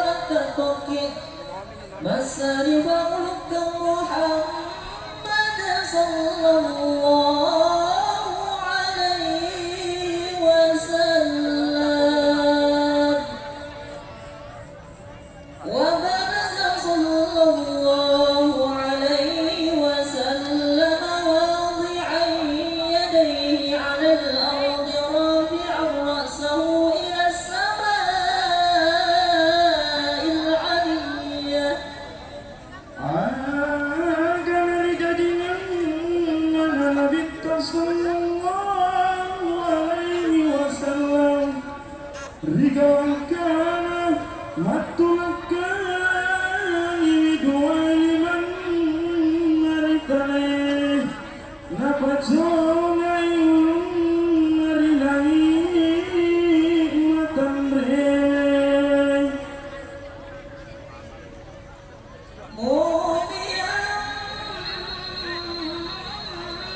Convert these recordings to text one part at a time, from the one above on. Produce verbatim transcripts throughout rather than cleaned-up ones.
Makkatokki massari faulukeng Muhammad sallallahu alaihi wasallam. Wa baraza sallallahu alaihi wasallam wadi'an yadaihi 'alal ardi rafi'an ra'sahu ila as-sama'il 'aliyyah. Aga narijajingenna Nabitta sallallahu alaihi wasallam ri gangkana mattulakkangi dua limanna ri tanae, napacongai ulunna ri langi matanre. مومئا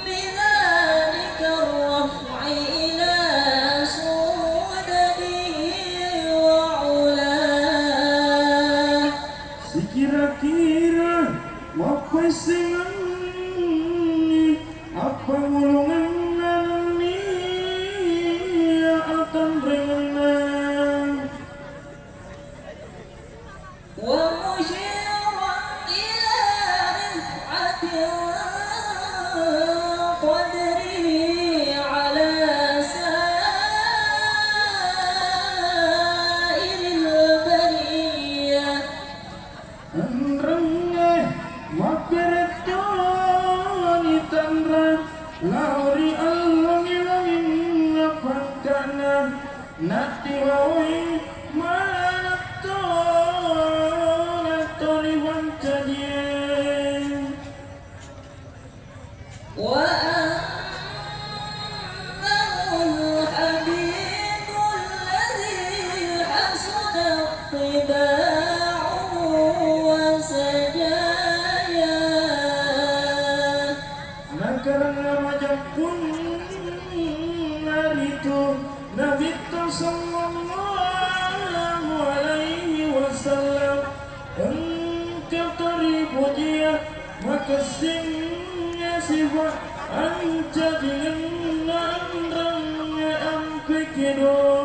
بذلك الرفع إلى سدده وعلاه. Sikira-kira mappaissengenni appangulungenna nenniya atanrengenna. ومشيرا إلى رفعة قدره على سائر البرية. Enrengnge mapperettoni tanra lao ri allongi-longinna pangkana. Nattiwaoi manatto, natto ri pancajie. وأنه الحبيب الذي حسنت طباعه وسجاياه. Nakarenna majeppunna ritu Nabitta sallallahu alaihi wasallam engka to ripojia makessingnge sifa ancajingenna enrengnge ampe kedo.